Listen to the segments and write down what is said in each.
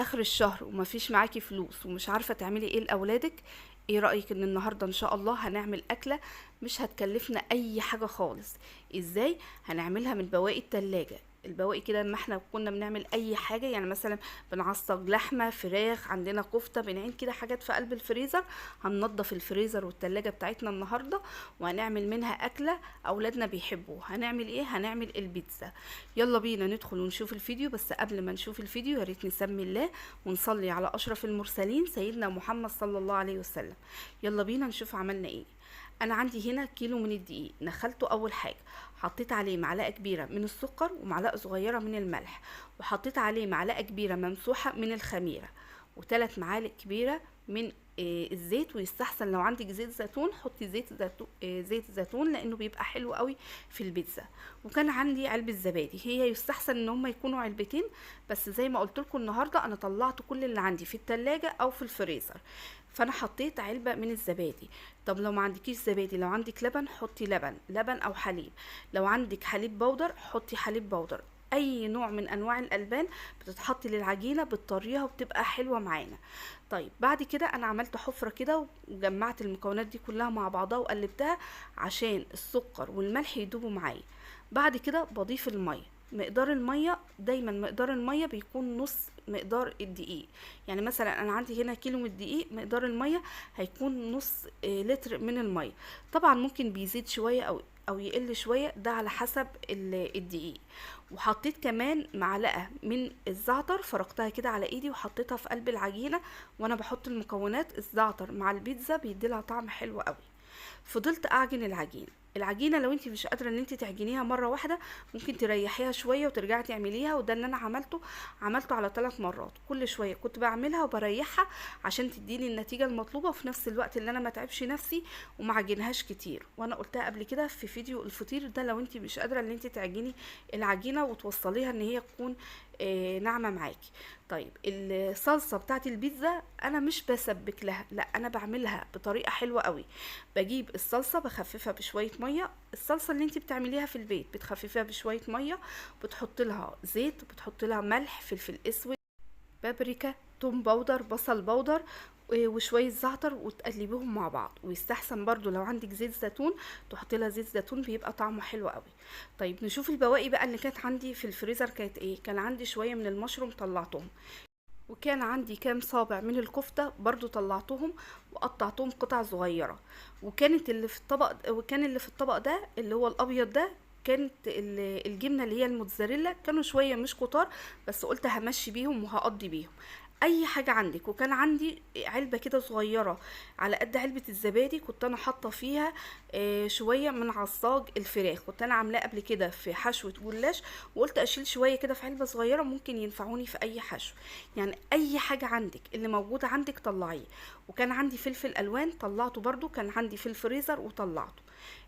اخر الشهر ومفيش معاكي فلوس ومش عارفة تعملي ايه لأولادك، ايه رأيك ان النهاردة ان شاء الله هنعمل اكلة مش هتكلفنا اي حاجة خالص؟ ازاي هنعملها؟ من بواقي التلاجة، البواقي كده. لما احنا كنا بنعمل اي حاجة، يعني مثلا بنعصج لحمة، فراخ، عندنا كفتة، بنعين كده حاجات في قلب الفريزر. هننضف الفريزر والتلاجة بتاعتنا النهاردة وهنعمل منها اكلة اولادنا بيحبوها. هنعمل ايه؟ هنعمل البيتزا. يلا بينا ندخل ونشوف الفيديو. بس قبل ما نشوف الفيديو يا ريت نسمي الله ونصلي على اشرف المرسلين سيدنا محمد صلى الله عليه وسلم. يلا بينا نشوف عملنا ايه. انا عندي هنا كيلو من الدقيق، نخلته اول حاجة، حطيت عليه معلقه كبيرة من السكر ومعلقة صغيرة من الملح، وحطيت عليه معلقه كبيرة ممسوحة من الخميره، وثلاث معالق كبيرة من الزيت. ويستحسن لو عندك زيت زيتون حطي زيت زيتون، زيت زيتون لانه بيبقى حلو قوي في البيتزا. وكان عندي علبة زبادي، هي يستحسن ان هم يكونوا علبتين، بس زي ما قلت لكم النهارده انا طلعت كل اللي عندي في التلاجة او في الفريزر، فانا حطيت علبة من الزبادي. طب لو ما عندكيش زبادي، لو عندك لبن حطي لبن، لبن او حليب. لو عندك حليب بودر حطي حليب بودر. اي نوع من انواع الالبان بتتحط للعجينه بتطريها وبتبقى حلوة معانا. طيب بعد كده انا عملت حفره كده وجمعت المكونات دي كلها مع بعضها وقلبتها عشان السكر والملح يدوبوا معايا. بعد كده بضيف المية. مقدار المية دايما، مقدار المية بيكون نص مقدار الدقيق. يعني مثلا انا عندي هنا كيلو من الدقيق، مقدار المية هيكون نص لتر من المية. طبعا ممكن بيزيد شوية او يقل شوية، ده على حسب الدقيق. وحطيت كمان معلقه من الزعتر، فرقتها كده على ايدي وحطيتها في قلب العجينة وانا بحط المكونات. الزعتر مع البيتزا بيديلها طعم حلو قوي. فضلت اعجن العجينة. العجينة لو انت مش قادرة ان انت تعجنيها مرة واحدة ممكن تريحيها شوية وترجعي تعمليها، وده اللي انا عملته، عملته على 3 مرات. كل شوية كنت بعملها وبريحها عشان تديني النتيجة المطلوبة، وفي نفس الوقت اللي انا ما تعبش نفسي وما عجنهاش كتير. وانا قلتها قبل كده في فيديو الفطير ده، لو انت مش قادرة ان انت تعجني العجينة وتوصليها ان هي تكون ناعمة معاكي. طيب الصلصه بتاعت البيتزا انا مش بسبك لها، لا انا بعملها بطريقة حلوة قوي. بجيب الصلصه بخففها بشوية مية، الصلصه اللي انت بتعمليها في البيت بتخففيها بشوية مية، بتحط لها زيت، بتحط لها ملح، فلفل اسود، بابريكا، توم powder، بصل powder، وشوية زعتر، وتقلبيهم مع بعض. ويستحسن برضو لو عندك زيت زيتون تحطي لها زيت زيتون، بيبقى طعمه حلو قوي. طيب نشوف البواقي بقى اللي كانت عندي في الفريزر كانت ايه. كان عندي شوية من المشروم طلعتهم، وكان عندي كام صابع من الكفتة برضو طلعتهم وقطعتهم قطع صغيرة. وكانت اللي في الطبق، وكان اللي في الطبق ده اللي هو الابيض ده كانت الجبنة اللي هي الموتزاريلا، كانوا شوية مش كتار بس قلت همشي بيهم وهقضي بيهم اي حاجة عندك. وكان عندي علبة كده صغيرة على قد علبة الزبادي، كنت انا حاطة فيها شوية من عصاج الفراخ، كنت انا عاملاه قبل كده في حشوة جلاش، وقلت اشيل شوية كده في علبة صغيرة ممكن ينفعوني في اي حشو. يعني اي حاجة عندك اللي موجودة عندك طلعيه. وكان عندي فلفل الوان طلعته برضو، كان عندي في الفريزر وطلعته.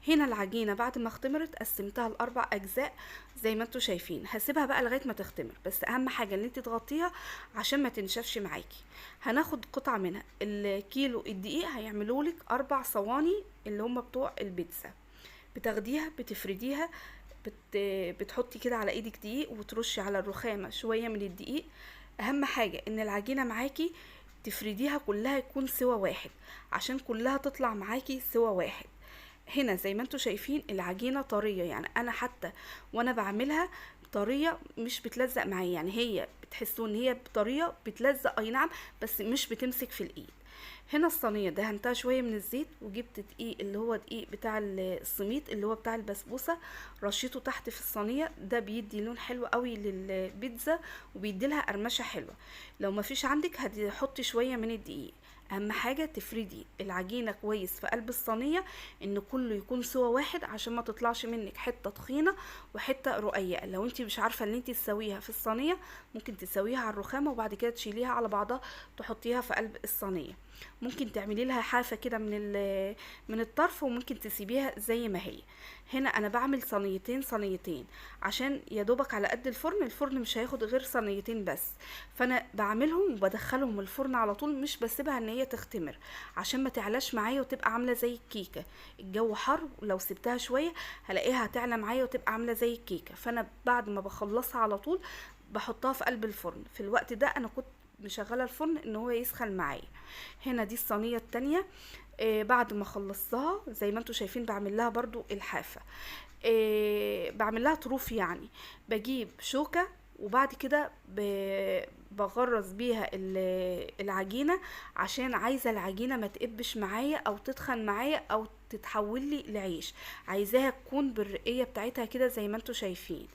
هنا العجينة بعد ما اختمرت قسمتها لاربع اجزاء زي ما انتوا شايفين. هسيبها بقى لغاية ما تختمر، بس اهم حاجة ان انت تغطيها عشان ما تنشفش معاكي. هناخد قطعة منها. الكيلو الدقيق هيعملولك 4 صواني اللي هم بتوع البيتزا. بتاخديها بتفرديها، بتحطي كده على ايدك دقيق وترشي على الرخامة شوية من الدقيق. اهم حاجة ان العجينة معاكي تفرديها كلها يكون سوا واحد عشان كلها تطلع معاكي سوا واحد. هنا زي ما انتوا شايفين العجينة طرية، يعني انا حتى وانا بعملها طرية مش بتلزق معايا، يعني هي بتحسوا ان هي طرية بتلزق اي نعم بس مش بتمسك في الايد. هنا الصينية دهنتها شوية من الزيت، وجبت دقيق اللي هو دقيق بتاع السميط اللي هو بتاع البسبوسة، رشيته تحت في الصينية. ده بيدي لون حلو قوي للبيتزا وبيدي لها قرمشة حلوة. لو ما فيش عندك هتحطي شوية من الدقيق. اهم حاجة تفردي العجينة كويس في قلب الصينية، ان كله يكون سوا واحد عشان ما تطلعش منك حتة تخينة وحتة رقيقة. لو انتي مش عارفة ان انتي تسويها في الصينية ممكن تسويها على الرخامة وبعد كده تشيليها على بعضها تحطيها في قلب الصينية. ممكن تعملي لها حافة كده من الطرف، وممكن تسيبيها زي ما هي. هنا انا بعمل صينيتين صينيتين عشان يا دوبك على قد الفرن، الفرن مش هياخد غير صينيتين بس، فانا بعملهم وبدخلهم الفرن على طول، مش بسيبها ان هي تختمر عشان ما تعلاش معايا وتبقى عامله زي الكيكه. الجو حر ولو سبتها شوية هلاقيها هتعلى معايا وتبقى عامله زي الكيكه، فانا بعد ما بخلصها على طول بحطها في قلب الفرن. في الوقت ده انا كنت مشغله الفرن ان هو يسخن معايا. هنا دي الصينية التانية، بعد ما خلصتها زي ما انتوا شايفين بعمل لها برضو الحافة، بعمل لها طروف، يعني بجيب شوكه وبعد كده بغرز بيها العجينة، عشان عايزه العجينة ما تقبش معايا او تتخن معايا او تتحول لي لعيش، عايزاها تكون بالرقيه بتاعتها كده زي ما انتوا شايفين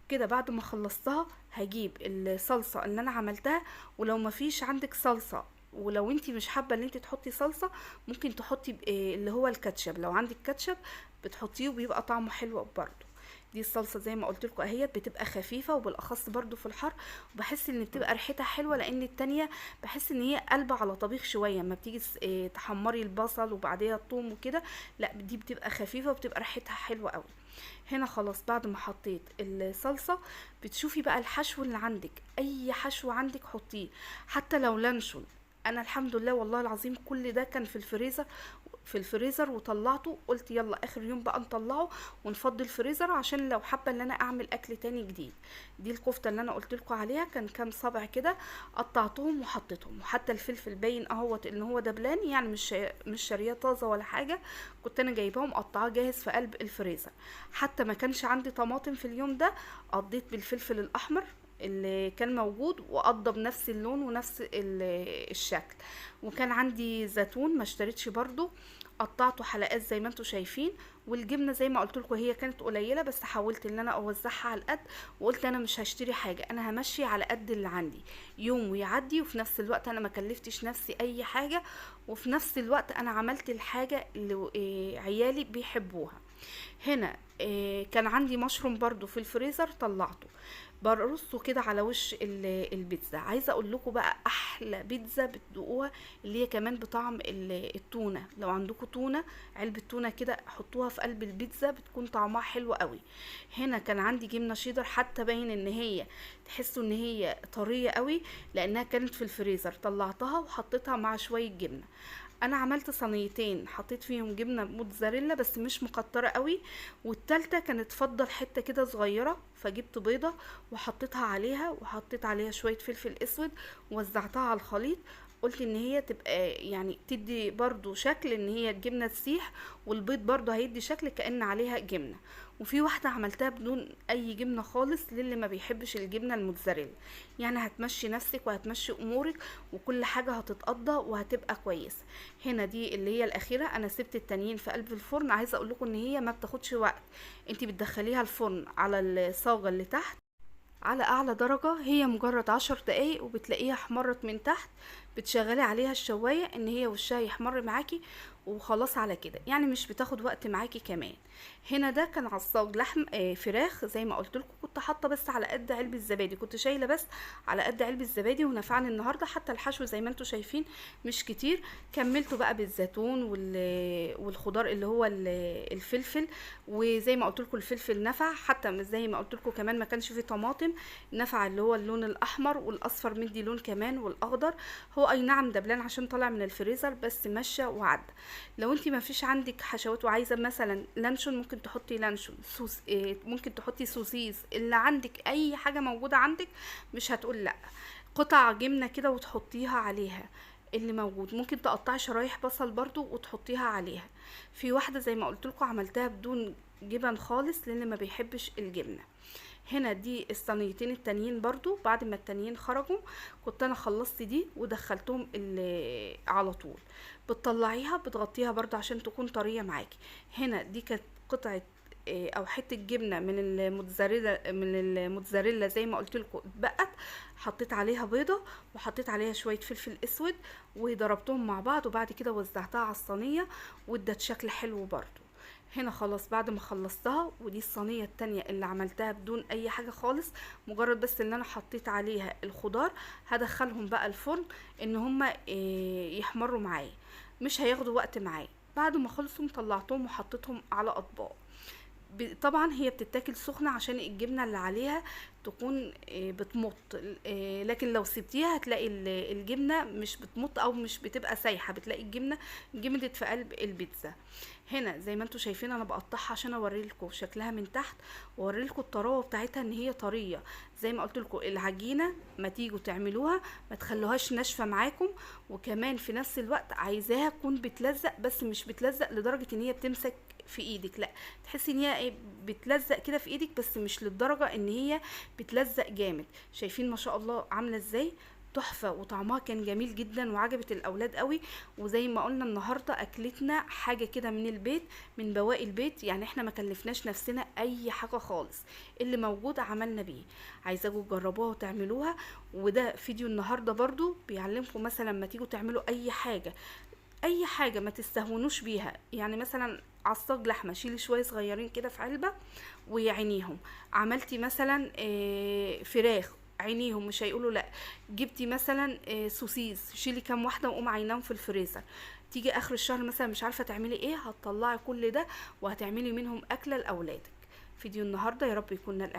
كده. بعد ما خلصتها هجيب الصلصه اللي انا عملتها، ولو ما فيش عندك صلصه ولو انتي مش حابة ان انتي تحطي صلصه ممكن تحطي اللي هو الكاتشب، لو عندك كاتشب بتحطيه وبيبقى طعمه حلو برضو. دي الصلصه زي ما قلت لكم اهيت بتبقى خفيفة، وبالاخص برضو في الحر، وبحس ان بتبقى ريحتها حلوة، لان التانية بحس ان هي قلبه على طبيخ شوية، اما بتيجي تحمري البصل وبعديها الثوم وكده، لا دي بتبقى خفيفة وبتبقى ريحتها حلوة قوي. هنا خلاص بعد ما حطيت الصلصه بتشوفي بقى الحشو اللي عندك، اي حشو عندك حطيه، حتى لو لانشون. انا الحمد لله والله العظيم كل ده كان في الفريزر وطلعته، قلت يلا اخر يوم بقى نطلعه ونفضي الفريزر عشان لو حابة ان انا اعمل اكل تاني جديد. دي الكفتة اللي انا قلت لكم عليها، كان كام صبع كده قطعتهم وحطيتهم، وحتى الفلفل باين اهوت ان هو دبلان، يعني مش شاريه طازة ولا حاجة، كنت انا جايباه ومقطعاه جاهز في قلب الفريزر. حتى ما كانش عندي طماطم في اليوم ده، قضيت بالفلفل الاحمر اللي كان موجود وقضى بنفس اللون ونفس الشكل. وكان عندي زيتون ما اشتريتش برضو، قطعته حلقات زي ما انتم شايفين. والجبنه زي ما قلت لكم هي كانت قليله، بس حاولت ان انا اوزعها على القد، وقلت انا مش هشتري حاجة، انا همشي على قد اللي عندي يوم ويعدي، وفي نفس الوقت انا ما كلفتش نفسي اي حاجة، وفي نفس الوقت انا عملت الحاجة اللي عيالي بيحبوها. هنا كان عندي مشروم برضو في الفريزر، طلعته برصه كده على وش البيتزا. عايزه اقول لكم بقى احلى بيتزا بتدوقوها اللي هي كمان بطعم التونه، لو عندكم تونه، علبة تونه كده حطوها في قلب البيتزا بتكون طعمها حلو قوي. هنا كان عندي جبنه شيدر، حتى باين ان هي تحسوا ان هي طرية قوي لانها كانت في الفريزر، طلعتها وحطيتها مع شوية جبنه. انا عملت صينيتين حطيت فيهم جبنه موتزاريلا بس مش مكتره قوي، والتالتة كانت فضل حتة كده صغيرة، فجبت بيضة وحطيتها عليها، وحطيت عليها شوية فلفل اسود ووزعتها على الخليط. قلت ان هي تبقى يعني تدي برضو شكل ان هي الجبنة تسيح، والبيض برضو هيدي شكل كأن عليها جبنه. وفي واحدة عملتها بدون اي جبنه خالص للي ما بيحبش الجبنة الموتزاريلا، يعني هتمشي نفسك وهتمشي امورك وكل حاجة هتتقضى وهتبقى كويسة. هنا دي اللي هي الاخيرة، انا سبت التانيين في قلب الفرن. عايزه اقول لكم ان هي ما بتاخدش وقت، انتي بتدخليها الفرن على الصاجه اللي تحت على اعلى درجه، هي مجرد 10 دقايق وبتلاقيها احمرت من تحت، بتشغلي عليها الشوايه ان هي وشها يحمر معاكي وخلاص على كده، يعني مش بتاخد وقت معاكي كمان. هنا ده كان عصاج لحم فراخ زي ما قلت لكم، كنت حاطه بس على قد علبة الزبادي، كنت شايله بس على قد علبة الزبادي ونفعني النهارده. حتى الحشو زي ما انتم شايفين مش كتير، كملته بقى بالزيتون والخضار اللي هو الفلفل، وزي ما قلت لكم الفلفل نفع، حتى زي ما قلت لكم كمان ما كانش فيه طماطم، نفع اللي هو اللون الاحمر والاصفر مدي لون كمان والاخضر. هو اي نعم دبلان عشان طالع من الفريزر بس ماشية وعدى. لو انت ما فيش عندك حشوات وعايزه مثلا لانشون ممكن تحطي لانشون سوس، ممكن تحطي سوسيس، اللي عندك اي حاجة موجودة عندك مش هتقول لا. قطع جبنه كده وتحطيها عليها اللي موجود، ممكن تقطعي شرايح بصل برضو وتحطيها عليها. في واحدة زي ما قلت لكم عملتها بدون جبن خالص لان ما بيحبش الجبنة. هنا دي الصينيتين التانيين برضو بعد ما التانيين خرجوا كنت انا خلصت دي ودخلتهم على طول. بتطلعيها بتغطيها برضو عشان تكون طرية معاكي. هنا دي كانت قطعه او حتة جبنه من الموتزاريلا زي ما قلت لكم اتبقت، حطيت عليها بيضة وحطيت عليها شوية فلفل اسود وضربتهم مع بعض، وبعد كده وزعتها على الصينية وادت شكل حلو برضو. هنا خلاص بعد ما خلصتها، ودي الصينية التانية اللي عملتها بدون اي حاجة خالص، مجرد بس ان انا حطيت عليها الخضار. هدخلهم بقى الفرن ان هما يحمروا معايا، مش هياخدوا وقت معايا. بعد ما خلصوا طلعتهم وحطيتهم على اطباق. طبعا هي بتتاكل سخنة عشان الجبنة اللي عليها تكون بتمط، لكن لو سبتيها هتلاقي الجبنة مش بتمط او مش بتبقى سايحه، بتلاقي الجبنة جمدت في قلب البيتزا. هنا زي ما انتم شايفين انا بقطعها عشان اوريلكم شكلها من تحت واوريلكم الطراوه بتاعتها ان هي طرية. زي ما قلت لكم العجينة ما تيجوا تعملوها ما تخلوهاش ناشفة معاكم، وكمان في نفس الوقت عايزاها تكون بتلزق، بس مش بتلزق لدرجة ان هي بتمسك في ايدك، لا تحسي ان هي ايه بتلزق كده في ايدك، بس مش للدرجة ان هي بتلزق جامد. شايفين ما شاء الله عامله ازاي؟ تحفة، وطعمها كان جميل جدا وعجبت الاولاد قوي. وزي ما قلنا النهارده اكلتنا حاجة كده من البيت، من بواقي البيت، يعني احنا ما كلفناش نفسنا اي حاجة خالص، اللي موجود عملنا بيه. عايزاكم تجربوها وتعملوها. وده فيديو النهارده برضو بيعلمكم مثلا ما تيجوا تعملوا اي حاجة، اي حاجة ما تستهونوش بيها. يعني مثلا عصاج لحمه، شيلي شوية صغيرين كده في علبة ويعينيهم. عملتي مثلا فراخ، عينيهم مش هيقولوا لا. جبتي مثلا سوسيس، شيلي كام واحدة وقوم عيناهم في الفريزر. تيجي اخر الشهر مثلا مش عارفه تعملي ايه، هتطلعي كل ده وهتعملي منهم اكله لاولادك. فيديو النهارده يا رب يكون نال